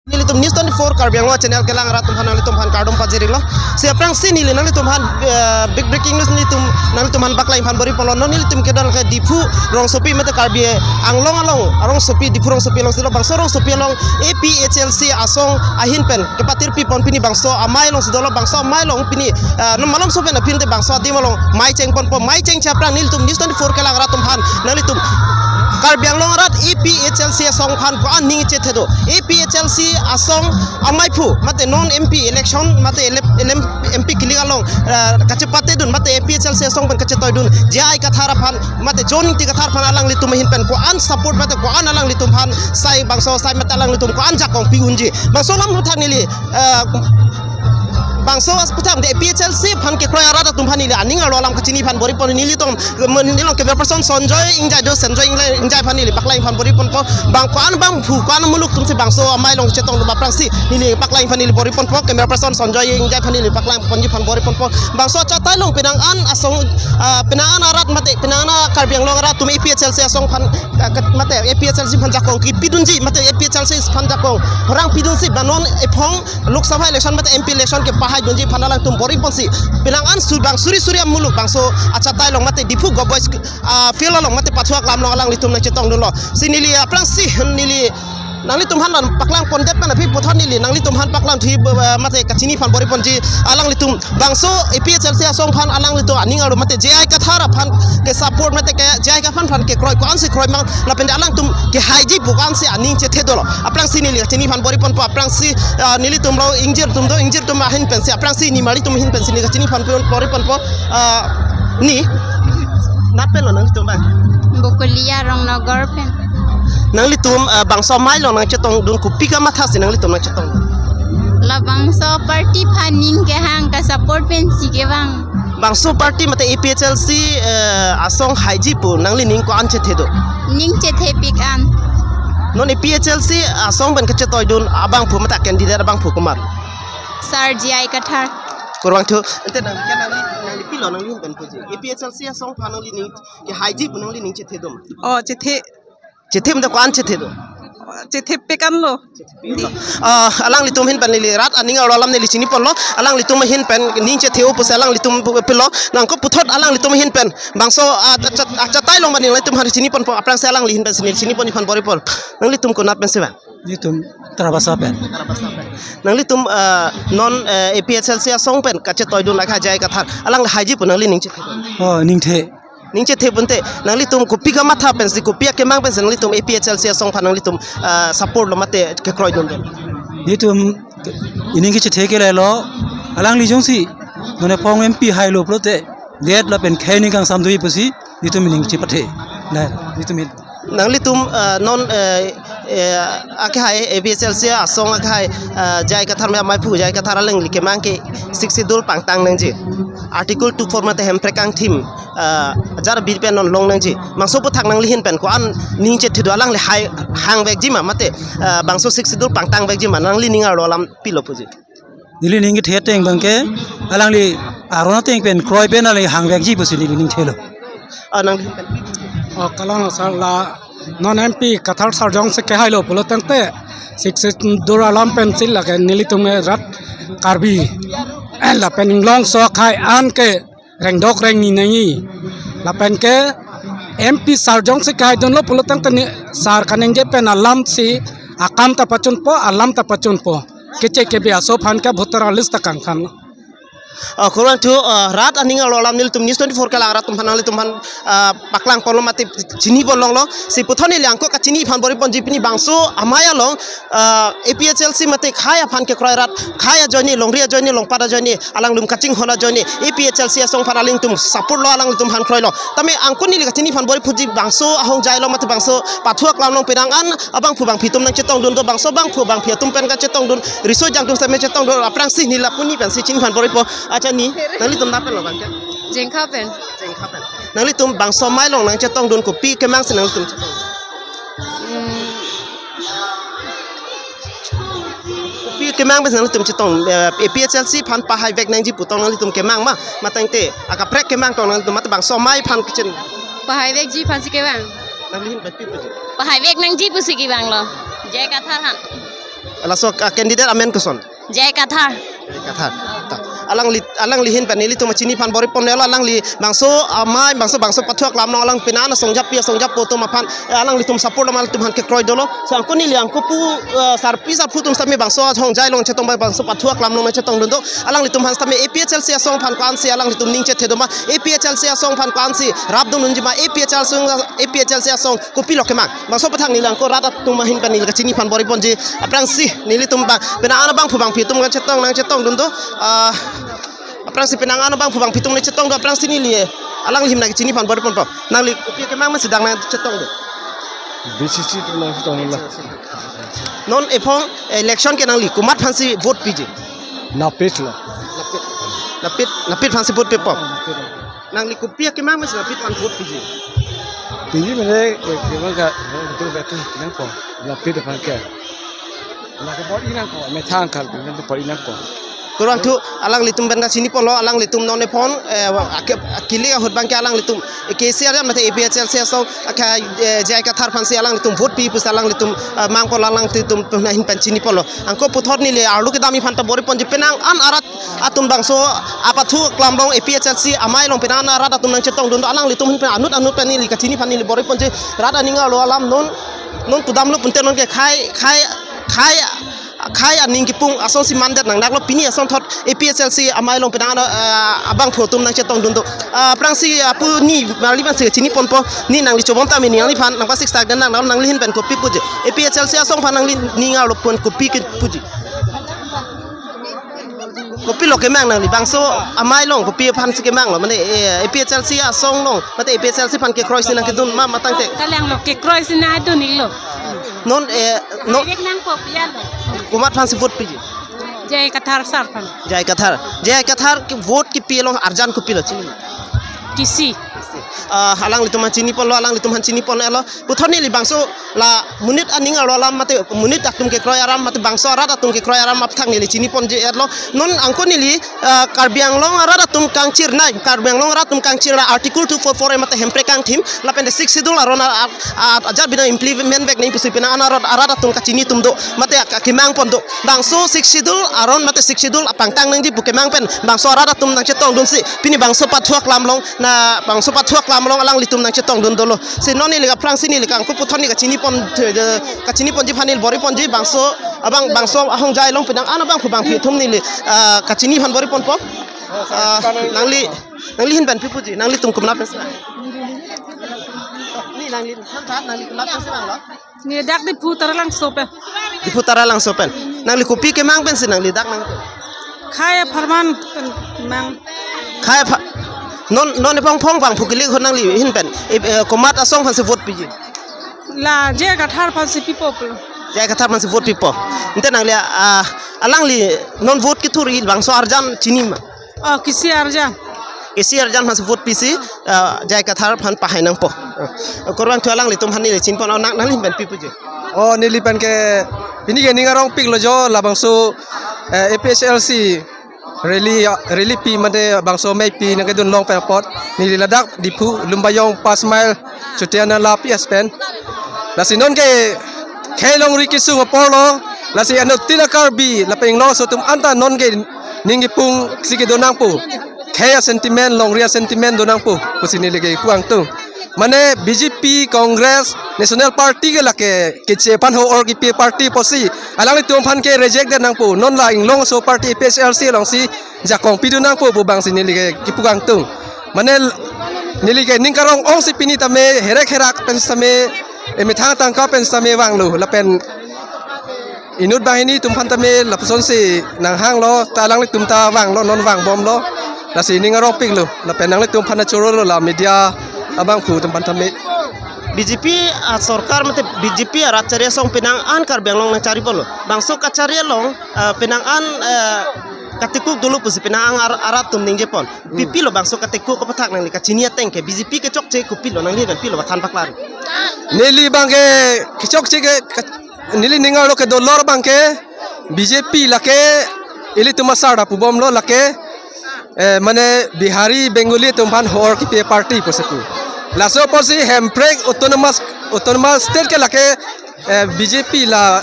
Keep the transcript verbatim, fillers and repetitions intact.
Nelitum News twenty-four Karbi Anglong channel kelang arat atum aphan nanglitum aphan kardom pajirlo. Si aphrangsi neli nanglitum aphan, eh, big breaking news nelitum nanglitum aphan paklang phan bor-i ponlo. Non nelitum kedo ke Diphu rongsopi mate Karbi Anglong along, rongsopi, Diphu rongsopi alongsi lo, bangso rongsopi along A P H L C asong ahin pen kepatirpi pon pini bangso amei alongsi dolo, bangso amei along pini, eh, non malomso pen aphi te bangso adim along mei cheng ponpo, mei cheng chapra nelitum News twenty-four kelang arat atum aphan nanglitum Karbi Anglong arat A P H L C asong aphan ko-an ning chethedo, A P H L C asong amaiphu mate non M P election mate elep-, elem-, M P kilik along, eh, kachepatedun mate A P H L C asong pen kachetoidun J I Kathar aphan mate John Ingti Kathar aphan alanglitum ahin pen ko-an support mate ko-an alanglitum aphan sai bangso sai mate alanglitum ko-an jakong pi unji. Bangso alam aphuthak neli, eh, bangso aphuthak mate A P H L C aphan kekroi arat atum aphan neli aning arlo alam kachini phan bor-i pon nelitum, neli along camera person Sanjoy Ingjai do, Sanjoy Ingjai, Ingjai aphan neli paklang phan bor-i ponpo. Bang ko-an bangphu ko-an muluk atumsi bangso amei along chetongdun aphrangsi neli paklang phan neli bor-i ponpo. Camera person Sanjoy Ingjai aphan neli paklang ponji phan bor-i ponpo. Bangso achatai along penang an asong, ah, penang an arat mate penang an Karbi Anglong arat atum A P H L C asong aphan, ah, kat-, mate A P H L C aphan jakong kipidunji mate A P H L C aphan jakong rang pidunsi ba non ephong Lok Sabha election mate M P election kepahaidunji aphan alangtum bor-i ponsi penang an su bang suri suri amuluk bangso achatai along mate Diphu Govt Boys, ah, field along mate pathu aklam along alanglitum nangchetongdunlo. Si neli aphrangsi neli nanglitum aphan paklang pondet pen aphi puthot neli nanglitum aphan paklang thi, eh, mate kachini phan bor-i ponji alanglitum bangso A P H L C asong aphan alanglitum aning arlo mate J I Kathar aphan ke support mate ke J I Kathar aphan kekroi ko-ansi kroi mang lapen alangtum kehaiji pu ko-ansi aning chethe dolo. Aphrangsi neli kachini phan bor-i ponpo aphrangsi, ah, nelitum lo ingjir atum do, ingjir atum ahin pensi aphrangsi nimarli atum ahin pensi neli kachini phan bor-i ponpo, ah, ni nat pen lo nanglitum bang. Bokolia Rongnagar pen. Nanglitum, ah, bangso amei along nangchetongdun kopi kamathasi nanglitum nangchetong? Labangso party aphan ning kehang ka support pensi kevang. Bangso party mate A P H L C, eh, asong haiji pu nanglining ko-an chethedo? Ning chethepik an. Non A P H L C asong pen kachetoidun abangphu mate candidate abangphu komat? Sir J I Kathar. Kurvangthu, ante nang, nangli, nangli pilo nangli ahin pen puji. A P H L C asong aphan nanglining kehaiji pu nanglining chethedo? Oh, chethe. Chethe mate ko-an chethedo? Chethepik an lo. Ah, alanglitum ahin pen neli rat aning arlo alam neli chini ponlo. Alanglitum ahin pen ning chethe-o pusi alanglitum pilo. Nangkok puthot alanglitum ahin pen bangso, ah, acha-, achatai along ba nanglitum aphan chini ponpo aphrangsi alangli ahin pensi neli chini ponji phan bor-i pon. Nanglitum konat pensi bang? Nelitum Tarabasa pen. Nanglitum, ah, non, eh, A P H L C asong pen kachetoidun akha J I Kathar alangli haiji pu nanglining chethe? Oh, ning the. Ning chethe pu ante nanglitum kopi kamatha pensi kopi akemang pensi nanglitum A P H L C asong aphan nanglitum, ah, support lo mate kekroidun do? Nelitum ining kechethe ke lahelo, alangli jongsi non ephong M P hailo pulote det lapen khei ning kangsam do-i pusi nelitum ining chepathe. Nah, nelitum in. Nanglitum, ah, non, eh, eh, akehai A P H L C asong akehai, ah, J I Kathar me amaiphu J I Kathar alangli kemang ke Sixth Schedule pangtang nangji, Article two four mate hemprek angthim, ah, jar bir pen non long nangji. Bangso aphuthak nangli ahin pen ko-an ning chethedo, alangli hai hangvekji ma mate, ah, bangso Sixth Schedule pangtangvekji ma, nanglining arlo alam pilo puji? Nelining kethe ateng abangke alangli aron ateng pen kroi pen alangli hangvekji pusi nelining thelo. Ah, nangli ahin pen? Oh, kalang sar la non M P Kathar sar jongsi kehailo pulo tangte Sixth Schedule alam pensi lake nelitum rat Karbi lapen inglongso akhei an ke rengdok rengni nangji. Lapen ke M P sar jongsi kehaidunlo pulo tangte ne sar kaningje pen alamsi akam ta pachunpo, alam ta pachunpo. Keche kebi aso aphan ke voter list ta kangkhanlo. Ah, kurvangthu, ah, rat aning arlo alam nelitum News twenty-four kelang arat atum aphan nanglitum aphan, ah, paklang ponlo mate chini pon longlo. Si puthot neli angko kachini phan bor-i ponji pini bangso amei along, ah, A P H L C mate khei aphan kekroi rat, khei ajoine, longri ajoine, longpat ajoine, alanglitum kachinghon ajoine, A P H L C asong aphan alanglitum support lo, alanglitum aphan kroilo. Tame angko neli kachini phan bor-i ponji bangso ahongjai along mate bangso pathu aklam along penang an abangphu bangphi atum nangchetongdun do, bangso bangphu bangphi atum pen kachetongdun, riso jangdun same chetongdun, aphrangsi neli lapu ni pensi chini phan bor-ipo. Acha ni, nanglitum nat pen lo bang ke? Jengkha pen. Jengkha pen. Nanglitum bangso amei along nangchetongdun kopi kemang si nanglitum chetong? Hmm. Kopi kemang pensi nanglitum chetong, eh, A P H L C aphan pahaivek nangji pu tong nanglitum kemang ma, matangte akaprek kemang tong nanglitum mate bangso amei aphan kechen? Pahaivekji aphansi kevang. Nangli ahin pen pi puji? Pahaivek nangji pusi kevanglo. J I Kathar aphan. Laso a-candidate amen koson? J I Kathar. J I Kathar. Ta. Alangli, alangli ahin pen nelitum chini aphan bor-i pon lo, alangli bangso amei, bangso, bangso pathu aklam along alang penang asong japi, asong japo atum aphan, eh, alanglitum support lo ma ilitum aphan kekroi dolo. So anke neli anke pu, eh, sarpi sarpo atum sitame bangso ahongjai along chetong, bangso pathu aklam along chetongdun do. Alanglitum aphan sitame A P H L C asong aphan ko-ansi alanglitum ning chethe do ma, A P H L C asong aphan ko-ansi rapdun unji ma, A P H L C asong, A P H L C asong kopilo kemang. Bangso aphuthak neli anke rat atum ahin pen neli kachini aphan bor-i ponji. Aphrangsi nelitum bang, penang an abangphu bangphi atum nangchetong, nangchetongdun do. Ah, aphrangsi penang an abangphu bangphi atum nangchetong do, aphrangsi neli alangli ahin nangchini aphan bor-i ponpo. Nangli kopi akemang ma si dak nangchetong do? B C C atum nangchetong lo. Non ephong election ke nangli komat aphansi vote piji? Napit lo. Napit. Napit, Napit aphansi vote pipo. Napit lo. Nangli kopi akemang ma si Napit aphan vote piji? Piji mene, eh, kemang ka, eh, betul betul, kenang po. Napit aphan ke. Nangke bor-i nangpo, methang kal, nangke bor-i nangpo. Kurvangthu, alanglitum pen kachini ponlo, alanglitum non ephong, eh, wa-, ake-, akili ahut abangke alanglitum, eh, K C R mate A P H L C asong, ake, eh, J I Kathar aphansi alanglitum vote pi pusi alanglitum, eh, mangpo, alanglitum ahin pen chini ponlo. Anke puthot neli arlo kedam aphanta bor-i ponji, penang an arat atum bangso apathu aklam along, A P H L C amei along penang an arat atum nangchetongdun do, alanglitum ahin pen anut anut pen neli kachini aphan neli bor-i ponji. Rat aning arlo alam non, non pudamlo pute nonke khei, khei, khei, khei aning kipung asonsi mandet nang. Daklo pini asonthot A P H L C amei along penang an, ah, abangphu atum nangchetongdun do. Ah, aphrangsi apu ne marli aphansi chini ponpo, ne nangli chobom tame ne nangliphan nangpasik stak den nang, nangli ahin pen kopi puji? A P H L C asong aphan nangli ning arlo pen kopi ke puji? Kopilo kemang nangli bangso amei along, kopi aphansi kemanglo, mane, eh, A P H L C asong along mate A P H L C aphan kekroisi nangkedun ma, matangte? Kalang lo, kekroisi nangdun-iklo. Non, eh, non, Direct nangpo pian lo. Komat aphansi vote piji? J I Kathar sir aphan. J I Kathar. J I Kathar ke vote kepi along arjan kopilo chini? Kisi. Ah, alanglitum aphan chini ponlo, alanglitum aphan chini pon-etlo. Puthot neli bangso la monit aning arlo alam mate monit atum kekroi alam mate bangso arat atum kekroi alam aphuthak neli chini ponji-etlo. Non anke neli, ah, Karbi Anglong arat atum kangchir nai, Karbi Anglong arat atum kangchir la Article two four four A mate Hemprek kangthim, lapen the Sixth Schedule aron a, a, a, ajat bina implement vek nangji pusi penang an arat, arat atum kachini atum do, mate ak-, akemang pon do. Bangso Sixth Schedule aron mate Sixth Schedule apangtang nangji pu kemang pen bangso arat atum nangchetongdunsi pini bangso pathu aklam along, na bangso pathu aklam along alanglitum nangchetongdun dolo. Si non neli aphrangsi neli anke puthot neli kachini pon, eh, kachini ponji aphan neli bor-i ponji, bangso abang, bangso ahongjai along penang an abangphu bangphi atum neli, ah, kachini aphan bor-i ponpo. Ah, nangli, nangli ahin pen pi puji? Nanglitum komat pen si nang? Ne nangli than than, nangli komat pen si nanglo? Ne dak Diphu Taralangso pen. Diphu Taralangso pen. Nangli kopi kemang pensi nangli dak nang? Khei apharman pen kemang. Khei apha-, non, non ephong phong bangphu kili ho nangli ahin pen. Eh, eh, komat asong aphansi vote piji? La J I Kathar aphansi pipo pulo. J I Kathar aphansi vote pipo. Ante nangli, ah, alangli non vote kethur-i bangso arjan chini ma? Oh, kisi arjan. Kisi arjan aphansi vote pisi, ah, J I Kathar aphan pahai nangpo. Ah, kurvangthu alanglitum aphan neli chinipon, oh, nang, nangli ahin pen pi puji? Oh, neli pen ke, pini ke ning arongpiklo jo, labangso, eh, A P H L C rally, rally pi mate bangso amei pi nangkedun long pen apot. Neli ladak Diphu, Lumbajong, Panch Mile, Chotia Nala P S pen. Lasi nonke khei longri kesung aporlo, lasi anuttin a-Karbi lapen inglongso atum anta nonke ning kipungsi kedo nangpo. Khei a-sentiment, longri a-sentiment do nangpo pusi neli ke pu angtung. Mane B J P, Congress, National Party ke lake keche aphan ho-or kipi party pusi alanglitum aphan ke reject det nangpo. Non la inglongso party A P H L C alongsi jakong pidun nangpo pu bangsi neli ke kipu angtung. Mane neli ke ning karong-ongsi pini tame herek herak pen tame, eh, methang tangka pen tame vanglo lapen inut banghini atum aphan tame lapusonsi nanghanglo, ta alanglitum ta vanglo, non vangbomlo. Lasi ning arongpiklo lapen nanglitum aphan chorolo la media abangphu atum aphan tame. B J P a-sorkar mate B J P arat chari asong penang an Karbi Anglong nangchari ponlo. Bangso kachari along, ah, penang an, eh, katikuk dolo pusi penang an ar-, arat atum ningje pon. Pi, hmm, pilo bangso katikuk aphuthak nangli kachini ateng ke B J P kechokche kopilo, nangli pen pilo pathan paklar? Neli abangke kechokche ke, ke, neli ning arlo kedo lor abangke B J P lake ilitum asar ta pubomlo lake, eh, mane Bihari, Bengali atum aphan ho-or kipi party pusi pu. Laso apotsi Hemprek autonomous, autonomous state ke lake, eh, B J P la